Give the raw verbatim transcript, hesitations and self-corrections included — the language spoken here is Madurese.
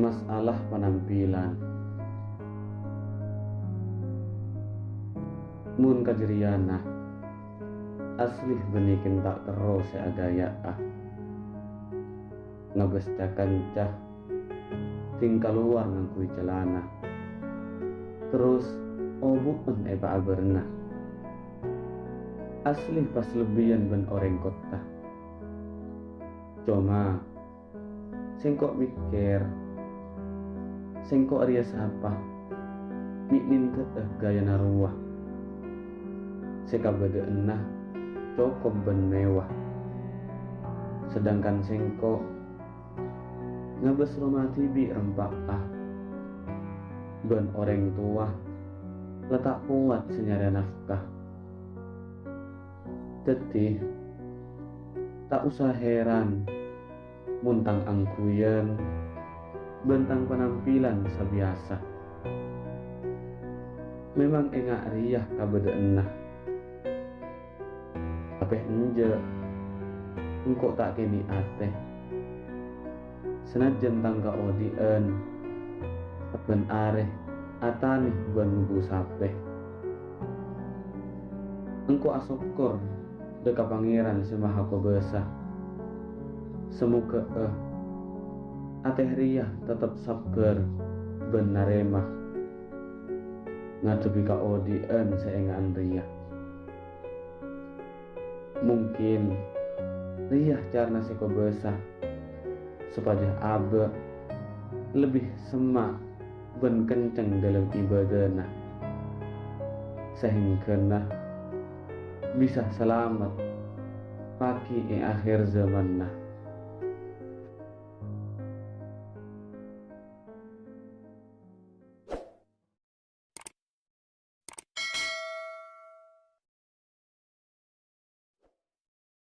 Masalah panampilan. Mon kajârèyanna, asli bânnè kèng ta' terro sè aghâjâ'â. Ngabâs ca-kanca, dhing kalowar ngangghuy calana, terros obu'en è pa-abârna. Asli pas lebbiyân bân orèng kottha. Coma, sèngko' mèkkèr, sèngko' rèya sapa mè' nèndhâ'â ghâjâna rowa, sè kabâdâ'ânna cokop bân mewah. Sedangkan sèngko' ngabâs roma dhibi' rempa', bân orèng towa la ta' kowat sè nyarè nafkah. Dhâddhi, ta' osa hèran mon tang angghuyan bân tang panampilan sabiyasa. Memang enga' rèya kabâdâ'ânna. Tapè enjâ', engko' ta' kènè' atè. Sanajjân tang kaodi'ân sabbhân arè atanè bân ngobbu sapè. Engko' asokkor dâ' ka Pangèran Sè Mahakobâsa. Samogâ'â atè rèya teptep sabbhâr bân narèma ngadhebbhi kaodi'ân sè enga'an rèya. Mungkin rèya carana sè kobâsa sopajâ abâ' lebbi semma' bân kenceng dâlem ibâdâna, saèngghâna bisa salamet paghi è akhèr zamanna.